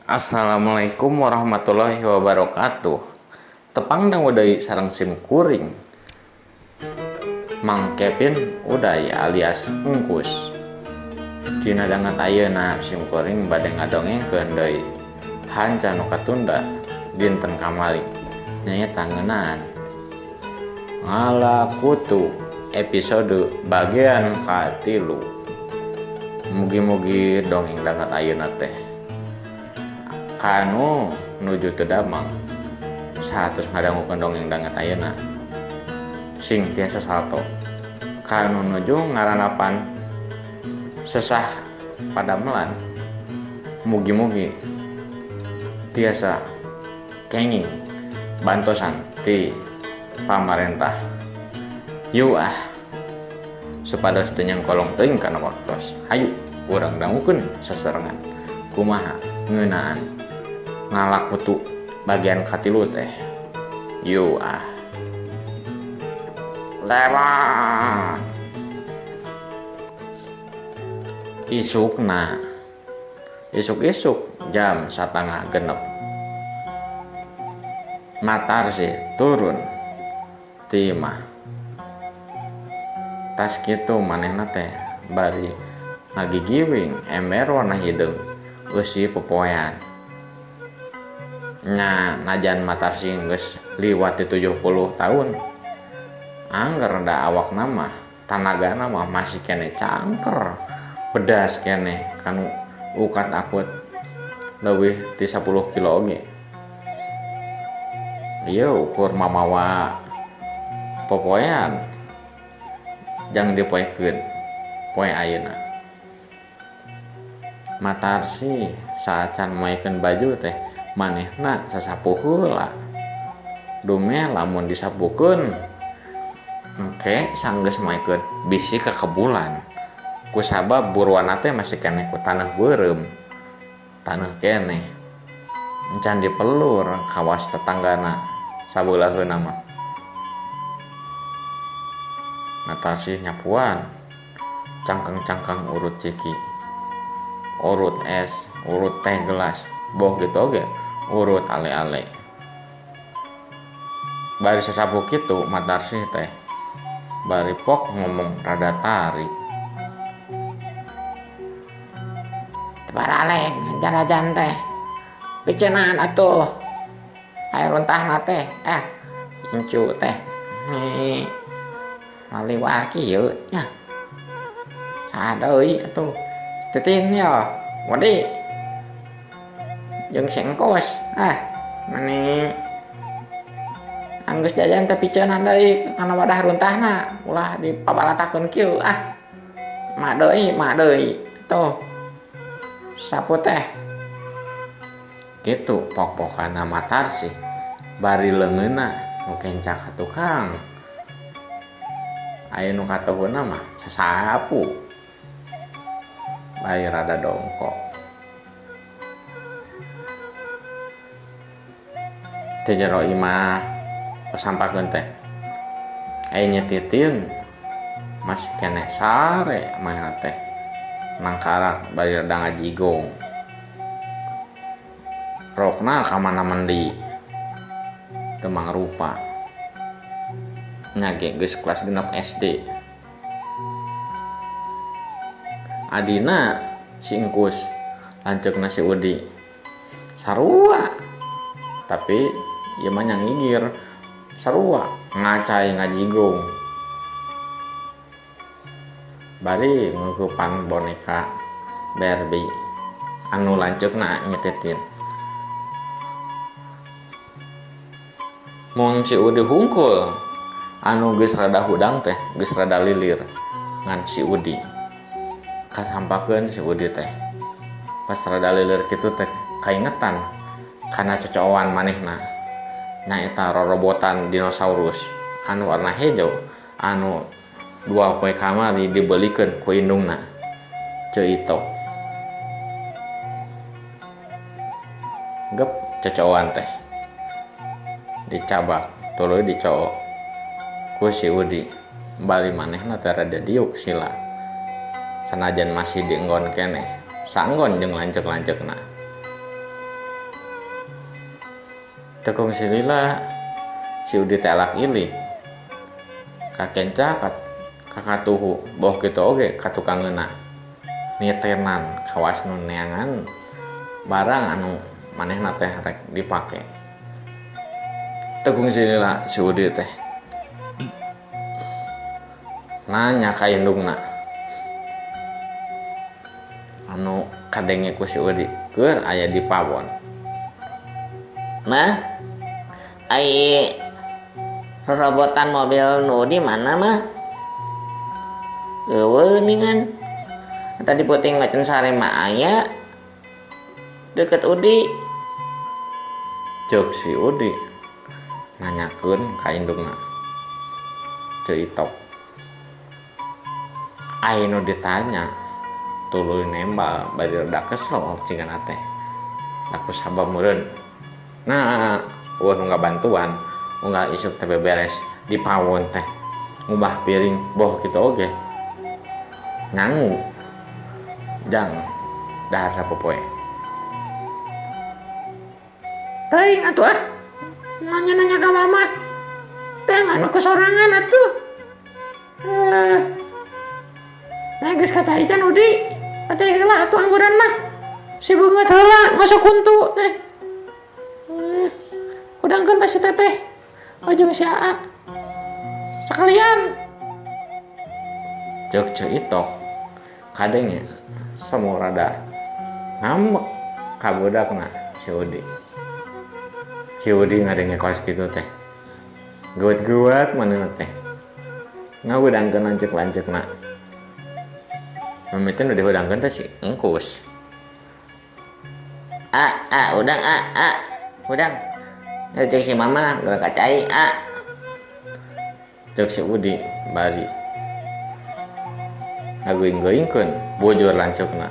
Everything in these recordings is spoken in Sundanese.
Assalamualaikum warahmatullahi wabarakatuh. Tepang dangu deui sareng sim kuring. Mang Kevin Uday alias Engkus. Dina danget ayeuna sim kuring bade ngadongengkeun deui hanca nu katunda dinten kamari nyaeta ngeunaan Ngalakutu episode bagian katilu. Mugi-mugi dongeng danget ayeuna teh kanu nuju teu damang satus ngadangukeun dongeng danget ayeuna sing tiasa salto kanu nuju ngaranapan sesah padamelan mugi-mugi tiasa kenging bantosan ti pamarentah. Yu ah supados teu nyangkolong teuing kana waktos. Hayu urang dangukeun sasarengan kumaha ngeunaan ngalakutu bagian katilu teh. Yu ah. Lewat. Isukna. Isuk-isuk jam satangah genep. Matar sih turun ti imah. Tas kitu manehna teh bari ngagigiwing ember warna hideung eusi popoean. Nya najan Matarsi geus liwat ti 70 tahun. Angger da awakna mah tanagana mah masih keneh cangker, pedas keneh kanu ukat akut leuwih ti 10 kilo oge. Ieu ukur mamawa popoean jang dipoekeun poe ayeuna. Matarsi saacan moekeun baju teh manehna sasapu heula. Dumeh lamun disapukeun engke sanggeus moekeun bisi kakebulan. Kusabab buruanna teh masih keneh ku taneuh beureum. Taneuh keneh. Encan dipelur kawas tetanggana sabeulaheunna mah. Matarsi nyapuan cangkang-cangkang urut ciki. Urut es, urut teh gelas, boh gitu oge urut ale-ale. Bari sasapu kitu Matarsi teh bari pok ngomong rada tarik. Teu baraleng jarajan teh. Piceunaan atuh. Air runtahna teh incu teh. Ngaliwar kieu nya. Saha deui atuh. Titin yo, Wadi. Jeung si Engkus. Mani anggeus jajan teh piceunaan deui kana wadah runtahna, ulah dipabalatakeun kieu ah. Mak deui, mak deui. Tuh. Sapu teh. Kitu pok-pokana Matarsi bari leungeunna nu kenca ka tukang. Aya nu katuhunna mah sasapu. Bari rada dongkok. Teu jero imah pasampakeun teh. Aya nyetitin masih keneh sare manehna teh. Nangkarak bari rada ngajigong. Rokna ka mana mendi. Teu mangrupa. Nya ge geus kelas 6 SD. Adina si Engkus lanceukna si Udi. Sarua. Tapi ieu mah nya ngigir. Sarua ngacai ngajigong. Bari ngeukupan boneka Barbie anu lanceukna nyetitin. Mun si Udi hungkul anu geus rada hudang teh geus rada lilir ngan si Udi. Kasampakeun si Udi teh. Pas rada lilir kitu teh kaingetan kana cocoan manehna. Nyaeta rorobotan dinosaurus anu warna hejo anu 2 poe kamari dibelikeun ku indungna Ceu Ito. Gep cocoan teh dicabak tuluy dicoo ku si Udi. Bari manehna teh rada diuk sila. Sanajan masih dienggon keneh, sanggon jeung lanceuk-lanceukna. Teu kungsi lila si Udi teh alak ilik ka kenca ka katuhu boh kitu oge ka tukangeunna nitenan kawas nu neangan barang anu manehna teh rek dipake. Teu kungsi lila si Udi teh nanya ka indungna anu kadenge ku si Udi keur aya di pawon. Mah, ai rorobotan mobil nu di mana mah? Eueuh ningan. Tadi puting macan sare mah aya deket Udi. Ceuk si Udi nanyakeun ka indungna. Ceu Itok. Ai nu ditanya tuluy nembal bari rada kesel cigana teh. Da ku sabab meureun nah eueuh nu ngabantuan unggal isuk teh beberes di pawon teh ngubah piring boh kitu oge ngangu jang dahar sapopoe. Teuing atuh ah, nanya-nanya ka mama teh nganu kesorangan atuh. Nah geus kata Ican Udi, kata heula atuh angguran mah. Si beungeut heula ngosok huntu teh. Hudangkeun teh si teteh ujung si Aa. Sekalian. Ceuk Ceu Itok kadenge semu rada ngambek ka budakna si Udi. Si Udi ngadenge kos kitu teh. Geuwat-geuwat manehna teh. Ngahudangkeun lanceuk-lanceukna. Mimiti nu dihudangkeun teh si Engkus. A, a, hudang a, a, hudang. Ceuk si mama geura ka cai a. Ceuk si Udi bari ngageuing-geuingkeun bujur lanceukna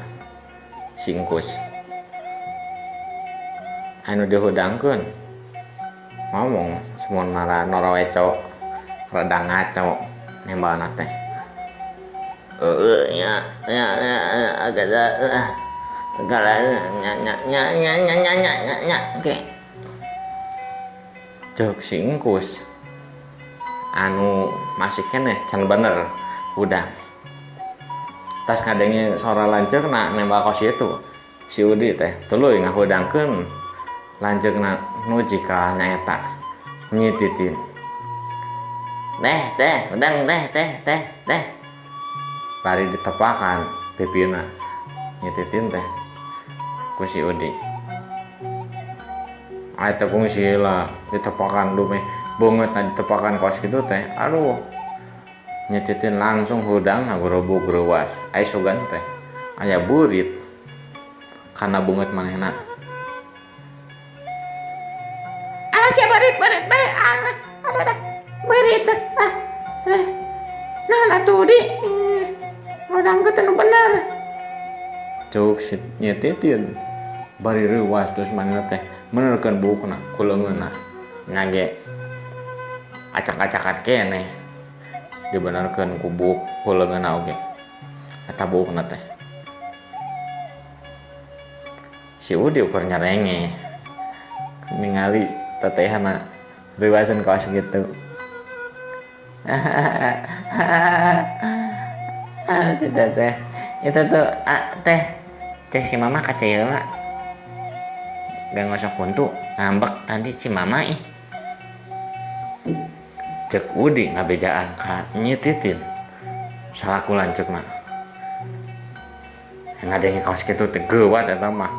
si Engkus. Anu dihudangkeun ngomong semunara noroweco rada ngaco nembalna teh. Heeh nya nya nya agak nya nya nya nya nya nya nya nya nya oke. Ceuk si Engkus anu masih keneh can bener hudang. Tas ngadenge sora lanceukna nembal kos kitu si Udi teh tuluy ngahudangkeun lanceukna nu jika nyaeta Nyi Titin. Teh teh hudang teh teh teh teh. Bari ditepakan pipina Nyi Titin teh ku si Udi. Ai teu kungsi lah ditepakan dumeh beungeutna ditepakan kos kitu teh aduh. Nyi Titin langsung hudang ngagurubug reuwas. Ai sugan teh aya burit kana beungeut manehna. Alah sia beurit beurit beurit ah aduh beurit ah naon atuh Udi ngahudangkeun teh nu bener. Ceuk si Nyi Titin bari reuwas terus manehna teh menerkeun buukna ku leungeunna nya ge acak-acakan keneh dibenerkeun ku buuk ku leungeunna oge eta buukna teh. Si Udi ukur nyerenge ningali tetehna reuwaseun kawas kitu. Ah, si teteh itu tuh ah, teh teh si mama kaca heula gak ngosok huntu ngambek tadi si mama ih. Ceuk Udi ngabejaan ka Nyi Titin salaku lanceukna. Ngadenge kaos kitu teh geuwat eta mah.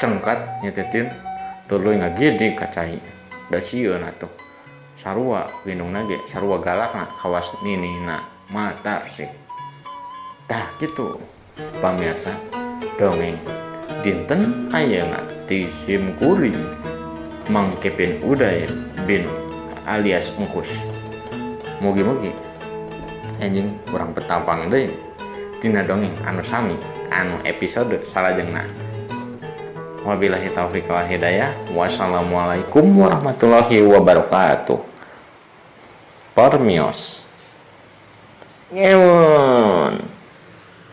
Cengkat Nyi Titin tuluy ngagidig ka cai. Da sieun atuh. Sarua indungna ge sarua galakna kawas ninina matar sih. Tah kitu pamirsa dongeng dinten ayeuna ti sim kuring Mang Kevin Uday bin alias Engkus. Mugi-mugi anjing kurang petampang deui dina dongeng anu sami anu episode salajengna. Wabillahi taufiq wal hidayah. Wassalamualaikum warahmatullahi wabarakatuh. Permios. Ngeun.